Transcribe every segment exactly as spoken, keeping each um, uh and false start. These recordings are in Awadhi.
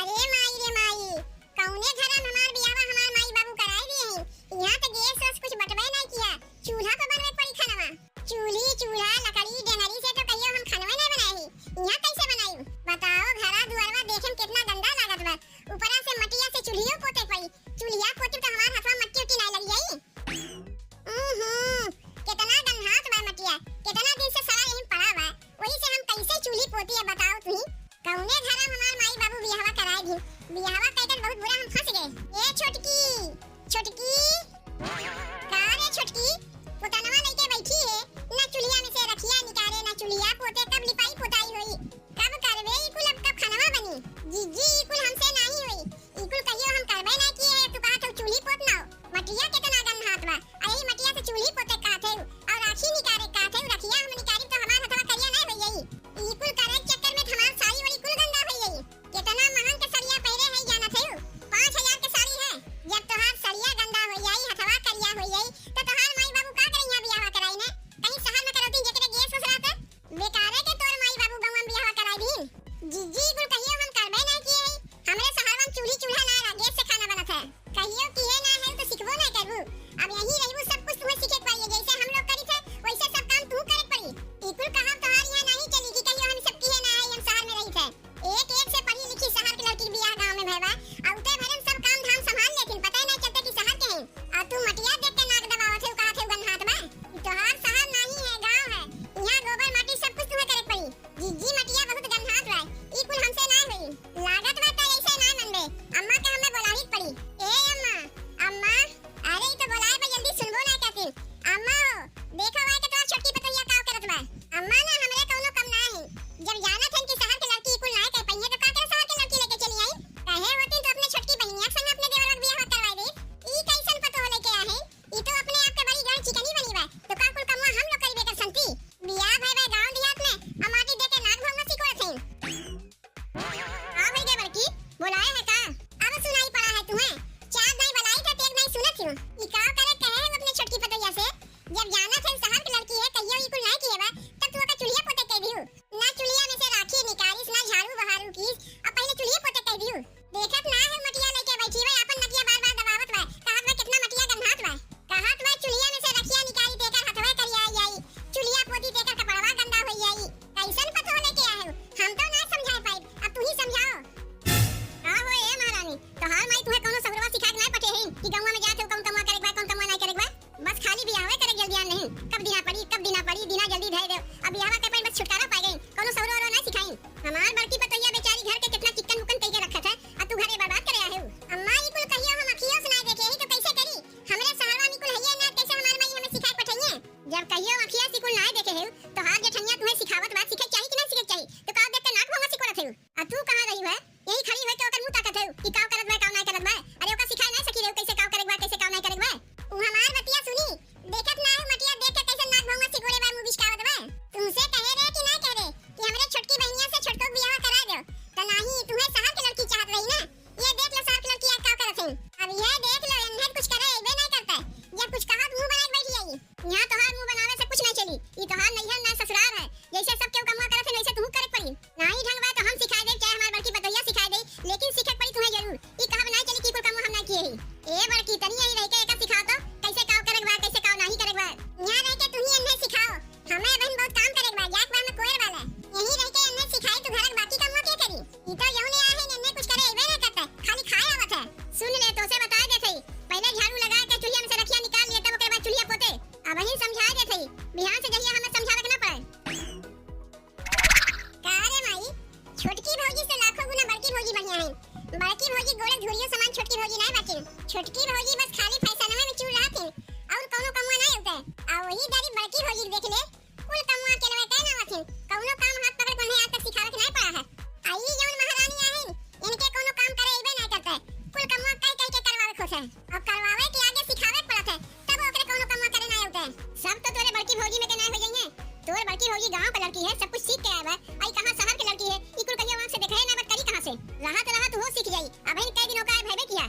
ए माई रे माई, कौने घरा में हमार बियाहवा हमार माई बाबू कराए दिए हैं। यहाँ तो गैस वैस कुछ बटबे नहीं किया, चूल्हा पे बनवे पड़ी खानवा। चूल्ही, चूल्हा, लकड़ी, डेंगरी से तो कहियो हम खानवे नहीं बनाए ही। यहाँ कैसे बनाई? बताओ, घरा दुआरवा देखे में कितना गंदा लागत बा। ऊपरा से मटिया से चूल्हियो पोते पड़ी। चूल्हिया पोती तो हमार हथवा मट्टी उट्टी नहीं लग जाई। उहुं, कितना गंधात बा मटिया, कितना दिन से सड़ा यहीं पड़ा बा, वही से हम कैसे चूल्ही पोती है बताओ तुही? कौने घरा में हमार माई बाबू बियाहवा कराए दी, बियाहवा कह के बहुत बुरा हम फंस गए। ए छोटकी, छोटकी, का रे छोटकी, पुतनवा लेके बैठी है, ना चूल्हिया में से रखिया निकाले, ना चूल्हिया पोते, कब लिपाई पुताई होई? कब करबे ई कुल, अब कब खनवा बनी? जीजी, ई कुल हमसे नाही होई। ई कुल कहियो हम करबे ना किए है। तू कहा तो चूल्ही पोत ना हो। मटिया कितना गंधात बा। आ यही मटिया से चूल्ही पोते कहत है। और राखी निकारे कहत है। रखिया हम निकारी तो हमार हथवा करिया ना होई जाई। ई कुल करे के चक्कर में हमार साड़ी वाड़ी कुल गंदा होई जाई। कितना महंग के सड़िया पहरे है जानत है। पाँच हजार के साड़ी है। जब तोहार सड़िया गंदा होई जाई, हथवा करिया होई जाई, तो तोहार माई बाबू का करिया बियाह कराई ने? कहीं शहर में करौती जेकरे गैस वैस रहत। बेकारे के तोर माई बाबू गौवा में बियाह कराई दीन। जीजी, कुल कहियो हम करबे ना किए है। हमरे शहरवा में चूल्ही चूल्हा ना रहा, गैस से खाना बनत है। कहियो किए ना है तो सिखबो ना करबू। अब यहीं रहबू, सब कुछ तुम्हें सीखे के पड़ी। जैसे हम लोग करी थे, वैसे सब काम तू करे के पड़ी। ई कुल कहा तोहार यहाँ नहीं चली कि कहियो हम सब किए ना है, हम शहर में रही थे। एक एक से पढ़ी लिखी शहर के लड़की के बियाह गाँव में भय बा। आ उते भरे में सब काम धाम संभाल लेथिन, पता ही नहीं चलते कि शहर के हैं। आ तू मटिया देख के नाक दबावत है, कहा थे गन्हात बा। ई तोहार शहर नहीं है, गाँव है। यहाँ गोबर माटी सब कुछ तुम्हें करे के पड़ी। जीजी, मटिया बहुत गंधात बा, ई कुल हमसे ना होई। लागत बा त ऐसे ना मनबे, अम्मा के हमें बोलाही के पड़ी। ए अम्मा, अम्मा, अरे ई तो बोलाए बा, जल्दी सुनबो ना करती। अम्मा हो, देखो भाई के तोहार छोटकी पतोहिया का करत बा। अम्मा ना हमरे कौनो कम ना है, जब जानत हन कि शहर के लड़की ई कुल ना कर पाइए तो का करे शहर के लड़की लेके चली आई? कहे होती तो अपने छोटकी बहनिया के संग अपने देवरवा के बियाह करवाई दे। ई कैसन पतोह लेके आ है? ई तो अपने आप के बड़ी गांड चिकनी बनी बा, तो का कुल कमवा हम लोग करी बेकर संती? बियाह भय बा गांव देहात में, आ माटी दे के नाक भौंगा सिकोड़त हईन। का भई गे बड़की, बोलाए है का? अब सुनाई पड़ा है तुम्हें? चार दाई बलाई था, तेग दाई सुनत हूँ। ई का करे कहे है अपने छोटकी पतोहिया से? जब जानत है शहर के लड़की है, कहियो ई कुल ना किए बा, तब तू ओका चुलिया पोते कह दियो। ना चुलिया में से राखी निकालिस, ना झाड़ू बहारू कीस, अब पहले चुलिया पोते कह दियो। देखत ना है मटिया लेके बैठी बा, आपन नकिया बार-बार दबावत बा। कहत बा कितना मटिया गंधात बा। कहत बा चुलिया में से रखिया निकाली तेकर हथवे करिया आई आई। चुलिया पोती तेकर कपड़वा गंदा होई आई। कैसन पतोह लेके आए हो? हम तो ना समझा पाइब, अब तू ही समझाओ। का हो ए महारानी, तोहार माई तुहे कौनो सगुरवा सिखा के ना पठे हैं कि गौवा में जात हो कौन कमवा करे के बा, कौन कमवा नहीं करे के बा? बस खाली बियाहवे करे के जल्दियान नहीं, कब दिना पड़ी, कब दिना पड़ी, दिना जल्दी धय दे। अब बियाहवा के पहले बस छुटकारा पा गई, कौनो सगुरवा ना सिखाई। हमार बड़की पतोहिया बेचारी घर के कितना चिक्कन मुक्कन कई के रखत है, आ तू घरे बर्बाद करे आहे। अम्मा, ई कुल कहियो हम अखियों से ना देखे ही तो कैसे करी? हमरे शहरवा में कुल हइये ना, कैसे हमार माई हमें सिखाए पठइये? जब कहियो अखिया से कुल ना देखे है, तो हाथ जेठनिया तुम्हें सिखावत बा, सीखे के चाही कि ना सीखे के चाही? तो का देख के नाक भौंगा सिकोड़त है? आ तू कहाँ रही है? यही खड़ी होके ओकर मुंह ताकत है कि काव करत बा, काव ना करत बा? अरे ओका सिखाए ना सकी रहे, कैसे काव करे बा, कैसे काव ना करे बा? उ हमार बतिया सुनी, देखत ना है मटिया देख के कैसे नाक भौंगा सिकोड़े बा, मुंह बिचकावत बा। तुमसे कहे रहे कि ना कह रहे कि हमरे छोटकी बहनिया से छोटको बियाह करा दो, तो नाही, तुम्हें शहर के लड़की चाहत रही ना। ये देख लो शहर के लड़की आज का करत है। अब ये देख लो, इन्हें कुछ करे अइबे नहीं करता है। जब कुछ कहा तो मुंह बना के बैठ जाइए। यहाँ तोहार मुंह बनावे से कुछ नहीं चली। ये तोहार नैहर ना ससुराल है। जैसे सब केहू कमवा करत है, वैसे तुहू करे के पड़ी। नाही ढंग बा तो हम सिखाए दे, चाहे हमार बड़की पतोहिया सिखाए दे, लेकिन सीखे के पड़ी तुम्हें जरूर। ई कहब ना चली कि कुल कमवा हम ना किए ही। ए बड़की, तनी यहीं रह के एकर सिखा दो, कैसे काव करे के बा, कैसे काव नाही करे के बा। यहाँ रह के तुही एन्हे सिखाओ। हमें अबहिन बहुत काम करे के बा, जाके बा में कोयर वाला। यहीं रह के एन्हे सिखाई तो घर के बाकी कमवा के करी? ई तो यहू ने आहे, एन्हे कुछ करे अइबे ना करता, खाली खाए आवत है। सुन ले, तोसे बताए देत हई, पहले झाड़ू लगा के चुल्हिया में से रखिया निकाल लिए, तब ओकरे बाद चुल्हिया पोते। अबहिन समझाए देत हई, बिहान से जहिया हमें समझावे के ना पड़े। का रे माई, छोटकी भौजी से लाखों गुना बड़की भौजी बढ़िया है। बड़की भौजी गोड़े धुरियो समान छोटकी भौजी नाय बाटिन। छोटकी भौजी बस खाली फैशनवे में चूर रहत है, और कौनो कमवा नाय होते। आ वही दारी बड़की भौजी के देख ले, कुल कमवा के लवे तय ना होथिन। कौनो काम हाथ पकड़ के उन्हें आज तक सिखावे के नाय पड़ा है। आ ई जौन महारानी आहिन, इनके कौनो काम करे अइबे नाय करते। कुल कमवा कह कह के करवावे खोसे। अब करवावे के आगे सिखावे के पड़त है, तब ओकरे कौनो कमवा करे ना आवते। सब तो तोरे बड़की भौजी में के ना हो जाइए। तोर बड़की भौजी गांव के लड़की है, सब कुछ सीख के आए बा। आई कहाँ शहर के लड़की है, ई कुल कहियो आँख से देखे ना, बट करी कहाँ से? रहत रहत हो सीख जाई। अब इन कई दिन ओका भयबे किया।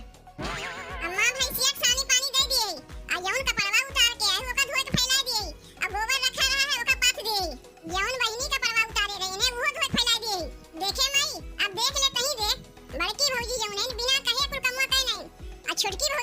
अम्मा भैंसिया के सानी पानी दे दिए ही। आ जौन कपड़वा उतार के आए, ओका धोए के फैला दिए ही। अब गोबर रखा रहा है, ओका पाथ दिए ही। जौन बहिनी कपड़वा उतारे रहे ने, वो धोए के फैला दिए ही। देखे माई, अब देख ले तहीं देख, बड़की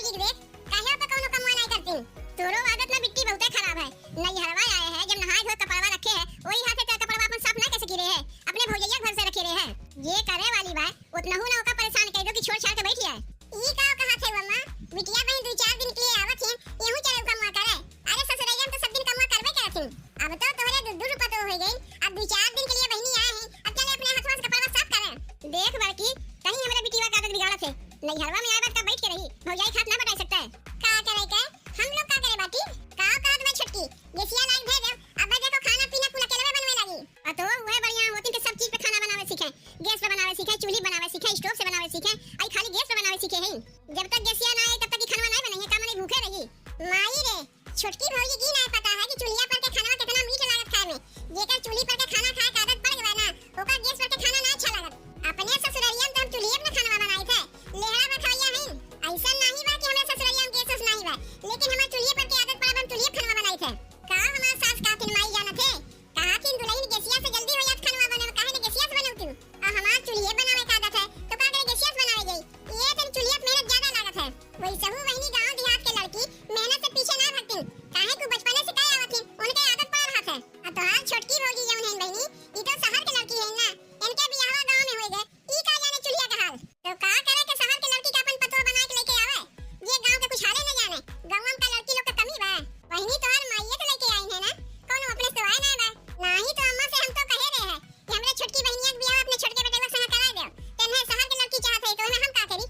ठीक देख, काहे ओका कौनो कमवा नाहीं करतीं? तोरो आदत ना बिट्टी बहुते खराब है। नैहरवा आए है, जब नहाए धोए कपड़वा रखे है, ओही हाथे तेरे कपड़वा अपन साफ ना कर सकी रहे है, अपने भौजैया के भरोसे रखे रहे है। जे करे वाली बा, उतनहू ना ओका परेशान कर दो कि छोड़ छाड़ के बैठ जाए। ई का कहा थे अम्मा, बिटिया बहिन दुइ चार दिन के लिए आवत हिन, एहू चले कमवा करे। अरे ससुरैया में तो सब दिन कमवा करबे करत हिन। अब तो तोहरे दू दू रुपया तो हो गई, अब दुइ चार दिन के लिए बहिनी आए हैं, अब चले अपने हथवा से कपड़वा साफ करे। देख बड़की, कहीं हमरे बिटिया का आदत बिगाड़त है। नैहरवा में आए बाद का बैठ के रही, भौजाई खात ना बटाई सकता है। का करे के? हम लोग का करे बाटी? का कहत बा छोटकी? गैसिया लाइक भेज दे, अब देखो खाना पीना कुल अकेलवे बनवे लागी। आ तो वह बढ़िया होती कि सब चीज पे खाना बनावे सीखे, गैस पे बनावे सीखे, चूल्ही बनावे सीखे, स्टोव से बनावे सीखे, आई खाली गैस पे बनावे सीखे है। जब तक गैसिया ना आए तब तक ई खाना ना बने, का मने भूखे रही? माई रे, छोटकी भौजी की ना पता है कि चूल्हिया पर के खाना कितना मीठ लागत खाए में। जेकर चूल्ही पर के खाना खाए के आदत पड़ गवा ना, ओकर गैस पर के खाना ना अच्छा लागत। अपने ससुररिया में तो हम चूल्हिए पर खाना बनाई थे, लेहड़ा बखवैया हईन। ऐसा नहीं बा कि हमरे ससुररिया में गैस वैस नहीं बा, लेकिन हमार चूल्हिए पर के आदत पड़ा, हम चूल्हिए पर खाना बनाई थे। का हमार सास का फिर माई जानत है? कहा थी दुल्हन गैसिया से जल्दी हो जात खानवा बने में, काहे ने गैसिया से बनौती? आ हमार चूल्हिए बनावे का आदत है, तो का करे गैसिया से बनावे जाई? ये दिन चूल्हिया पे मेहनत ज्यादा लागत है। वैसहू बहिनी गांव देहात के लड़की मेहनत से पीछे ना भागतीन, काहे कि बचपने से कहे आवत हिन, उनके आदत पड़ रहत है। आ तोहार छोटकी भौजी जौन है बहिनी, ई तो शहर के लड़की है ना, इनके बियाहवा गांव में होई गए, ई का जाने चूल्हिया के हाल। तो का करे के शहर के लड़की के अपन पतोह बना के लेके आवे, जे गांव के कुछ हाले न जाने। गांव में का लड़की लोग के कमी बा? बहिनी तोहार माइये तो लेके आई है ना, कौनो अपने से तो आए ना बा। नाही तो अम्मा से हम तो कहे रहे हैं कि हमरे छोटकी बहिनिया के बियाह अपने छोटके बेटवा संग करा दे। तेन्हे शहर के लड़की चाहत है तो एमे हम का करी?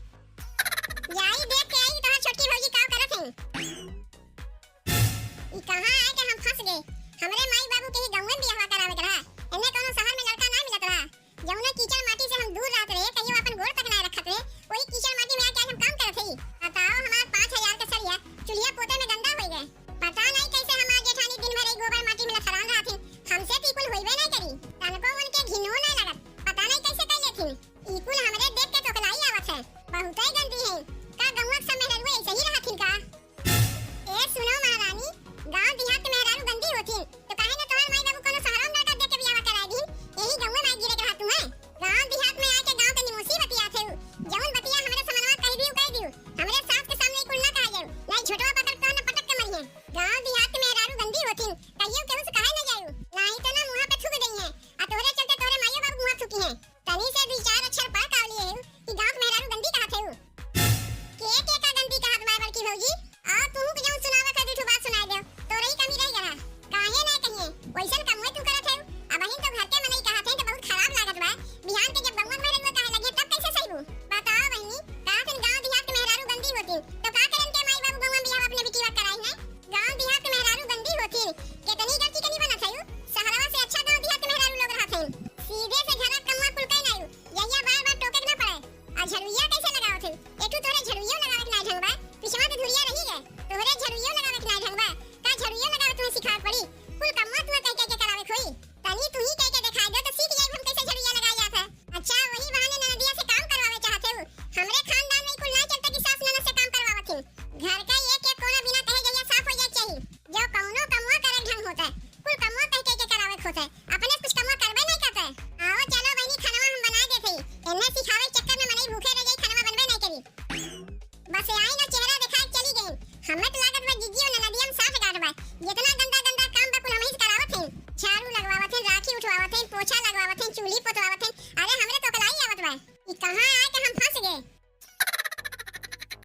जाई देख के आई तोहार छोटकी भौजी का करत है। ई कहाँ आए के हम फंस गए? हमरे माई बाबू के ही गाँव में बियाह करावे के रहा, एने कौनो शहर में लड़का ना मिलत रहा। जौने कीचड़ माटी से हम दूर रहत रहे, कहियो अपन गोड़ तक ना रखत रहे, वही कीचड़ माटी में आके आज हम काम करत हई। बताओ, हमार पाँच हजार के सरिया चूल्हिया पोते में गंदा होई गए। पता नहीं कैसे हमार जेठानी दिन भर ई गोबर माटी में लथरान रहत ही, हमसे तो ई कुल होइबे नहीं करी। तनको उनके घिनो नहीं लगत, पता नहीं कैसे कर लेथिन। ई कुल हमरे देख के तोकलाई आवत है, बहुते गंदी है। का गौवा के सब मेहरारू ऐसे ही रहत हिन का? ए सुनो महारानी, गांव देहात के मेहरारू गंदी होथिन, तो काहे न तोहार माई बाबू कोनो शहरवा में लड़का देख के बियाह कराए दीन? यही गाँव में माई गिरे के रहत हुए। गांव देहात में आके गांव के निमोसी बतियात है उ। जौन बतिया हमरे समनवा कह दियो, कह दियो। हमरे सास के सामने ई कुल ना कहा जाऊ, नहीं झोटवा पकड़ के तोहन पटक के मरिहे। गांव देहात के मेहरारू गंदी होथिन, कहियो केहू से कहे न जाऊ, नहीं तो ना मुंह पे थूक देई है, आ तोहरे चलते तोहरे माइयो बाबू मुंह थूकी है। तनी से दुई चार अक्षर पढ़ का लिए है, कि गांव के मेहरारू गंदी कहत है उ। के, के का गंदी कहत बा बड़की भौजी? आ तू के जौन सुनावे खातिर ठू बात सुनाए देव, तोरे ही कमी रह गया। काहे ना कहिए, वैसन कमवे तू करत है। अब बहिन तो घर के मनई कहत है तो बहुत खराब लागत बा। बिहान के जब गौवा के मेहरारू कहे लगे तब कैसे सहीबू? बताओ बहिनी, कहत है गांव देहात के मेहरारू गंदी होती तो का करन के माई बाबू गौवा में बियाह अपने बिटिया कराई है? गांव देहात के मेहरारू गंदी होती, कितनी गलती कनी बनत है। शहरवा से अच्छा गांव देहात के मेहरारू लोग रहत है। सीधे से झरा कमवा कुल कई नायू, यहिया बार बार टोके के ना पड़े। आ झड़ुइया कैसे लगावत है? एठू तोहरे झड़ुइयो लगावे के नाय ढंग बा, पिछवा के धुरिया रही गए। तोहरे झड़ुइयो लगावे के नाय ढंग बा, का झड़ुइयो लगावे तुम्हें सिखावे पड़ी? कुल कमवा तुम्हें कह कह के करावे खोई। तनी तू ही कह के दिखाई दो तो सीख जाई हम कैसे झड़ुइया लगाई जात है। अच्छा, वही बहाने ननदिया से काम करवावे चाहत है। हमरे खानदान में कुल ना चलता कि सास ननद से काम करवावत है। घर का एक एक कोना बिना कहे जइया साफ हो जाए चाहिए। जो कौनो कमवा करे ढंग होता है, कुल कमवा कह कह के करावे के होता है, अपने कुछ कमवा करबे नहीं करता है। आओ चलो बहनी, खानवा हम बना देते ही। इन्हें सिखावे के चक्कर में मनई भूखे रह जाई, खानवा बनबे नहीं करी। बस आई ना चेहरा दिखाए चली गई। हमें तो लागत बा जिज्जी और ननदिया में साथ गांठ बा। जितना गंदा गंदा काम बा कुल हम ही से करावत हैं। झाड़ू लगवावत हैं, राखी उठवावत हैं, पोछा लगवावत हैं, चूल्ही पोतवावत हैं। अरे हमरे तो कलाई आवत बा। ई कहाँ आए के हम फंस गए?